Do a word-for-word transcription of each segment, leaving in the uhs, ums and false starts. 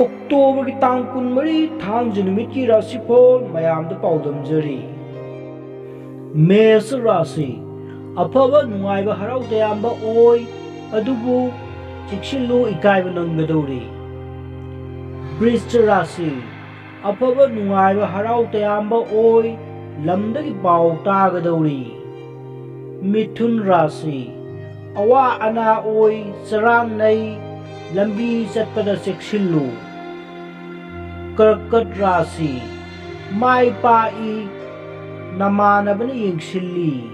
ꯑꯣꯛꯇꯣꯕꯔꯒꯤ ꯇꯥꯡ ꯀꯨꯟꯃꯔꯤ ꯊꯥꯡꯖ ꯅꯨꯃꯤꯠꯀꯤ ꯔꯥꯁꯤꯐꯣꯜ ꯃꯌꯥꯝꯗ ꯄꯥꯎꯗꯝꯖꯔꯤ꯫ ꯃꯦꯁ ꯔꯥꯁꯤ, ꯑꯐꯕ ꯅꯨꯡꯉꯥꯏꯕ ꯍꯔꯥꯎ ꯇꯌꯥꯝꯕ ꯑꯣꯏ, ꯑꯗꯨꯕꯨ ꯆꯦꯛꯁꯤꯜꯂꯨ, ꯏꯀꯥꯏꯕ ꯅꯪꯒꯗꯧꯔꯤ꯫ ꯕ꯭ꯔꯤꯁ ꯔꯥꯁꯤ, ꯑꯐꯕ ꯅꯨꯡꯉꯥꯏꯕ ꯍꯔꯥꯎ ꯇꯌꯥꯝꯕ ꯑꯣꯏ, ꯂꯝꯗꯒꯤ ꯄꯥꯎ ꯇꯥꯒꯗꯧꯔꯤ꯫ ꯃꯤꯊꯨꯟ ꯔꯥꯁꯤ, ꯑꯋꯥ ꯑꯅꯥ ꯑꯣꯏ, ꯆꯔꯥꯡꯅꯩ, ꯂꯝꯕꯤ ꯆꯠꯄꯗ ꯆꯦꯛꯁꯤꯜꯂꯨ꯫ ꯀꯔꯀꯠ ꯔꯥꯁꯤ, ꯃꯥꯏ ꯄꯥꯛꯏ, ꯅꯃꯥꯟꯅꯕꯅ ꯌꯦꯡꯁꯤꯜꯂꯤ꯫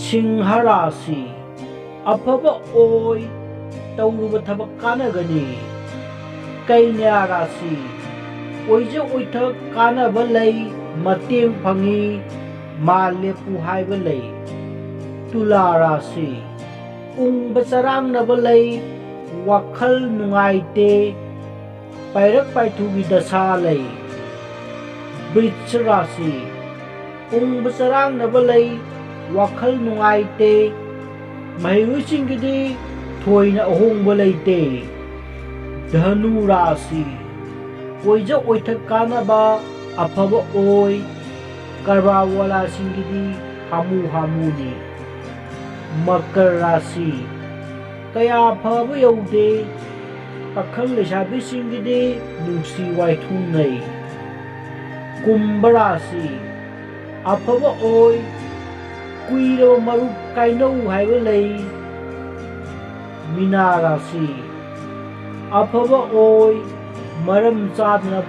ꯁꯤꯡꯍ ꯔꯥꯁꯤ, ꯑꯐꯕ ꯑꯣꯏ, ꯇꯧꯔꯨꯕ ꯊꯕꯛ ꯀꯥꯟꯅꯒꯅꯤ꯫ ꯀꯩꯅ꯭ꯌꯥ ꯔꯥꯁꯤ, ꯑꯣꯏꯖ ꯑꯣꯏꯊꯛ ꯀꯥꯟꯅꯕ ꯂꯩ, ꯃꯇꯦꯡ ꯐꯪꯏ, ꯃꯥ ꯂꯦꯞꯄꯨ ꯍꯥꯏꯕ ꯂꯩ꯫ ꯇꯨꯂꯥ ꯔꯥꯁꯤ, ꯎꯪꯕ ꯆꯔꯥꯡꯅꯕ ꯂꯩ, ꯋꯥꯈꯜ ꯅꯨꯡꯉꯥꯏꯇꯦ, ꯄꯥꯏꯔꯛ ꯄꯥꯏꯊꯨꯒꯤ ꯗꯁꯥ ꯂꯩ꯫ ꯕ꯭ꯔꯤꯁ ꯔꯥꯁꯤ, ꯎꯪꯕ ꯆꯔꯥꯡꯅꯕ ꯂꯩ, ꯋꯥꯈꯜ ꯅꯨꯡꯉꯥꯏꯇꯦ, ꯃꯍꯩꯔꯣꯏꯁꯤꯡꯒꯤꯗꯤ ꯊꯣꯏꯅ ꯑꯍꯣꯡꯕ ꯂꯩꯇꯦ꯫ ꯙꯅꯨ ꯔꯥꯁꯤ, ꯑꯣꯏꯖ ꯑꯣꯏꯊꯛ ꯀꯥꯟꯅꯕ ꯑꯐꯕ ꯑꯣꯏ, ꯀꯔꯕꯥꯔ ꯋꯥꯂꯥꯁꯤꯡꯒꯤꯗꯤ ꯍꯥꯃꯨ ꯍꯥꯃꯨꯅꯤ꯫ ꯃꯀꯔ ꯔꯥꯁꯤ, ꯀꯌꯥ ꯐꯕ ꯌꯧꯗꯦ, ꯄꯥꯈꯪ ꯂꯩꯁꯥꯕꯤꯁꯤꯡꯒꯤꯗꯤ ꯅꯨꯡꯁꯤ ꯋꯥꯏꯊꯨꯡꯅꯩ꯫ ꯀꯨꯝꯚ ꯔꯥꯁꯤ, ꯑꯐꯕ ꯑꯣꯏ, ꯀꯨꯏꯔꯕ ꯃꯔꯨꯞ ꯀꯥꯏꯅꯧ ꯍꯥꯏꯕ ꯂꯩ꯫ ꯃꯤꯅꯥ ꯔꯥꯁꯤ, ꯑꯐꯕ ꯑꯣꯏ, ꯃꯔꯝ ꯆꯥꯗꯅ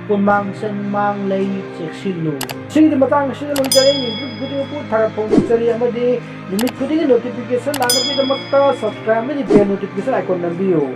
ꯀꯣꯟꯃꯥꯡ ꯆꯟꯃꯥꯡ ꯂꯩ, ꯆꯦꯛꯁꯤꯜꯂꯨ꯫ ꯁꯤꯒꯤꯗꯤ ꯃꯇꯥꯡ ꯑꯁꯤꯗ ꯂꯣꯏꯖꯔꯦ꯫ YouTube video ꯄꯣꯠ ꯊꯥꯒꯠ ꯐꯣꯡꯗꯣꯛꯆꯔꯤ ꯑꯃꯗꯤ ꯅꯨꯃꯤꯠ ꯈꯨꯗꯤꯡꯒꯤ notification ꯂꯥꯛꯅꯕꯒꯤꯗꯃꯛꯇ subscribe ꯑꯃꯗꯤ bell notification icon ꯅꯝꯕꯤꯌꯨ꯫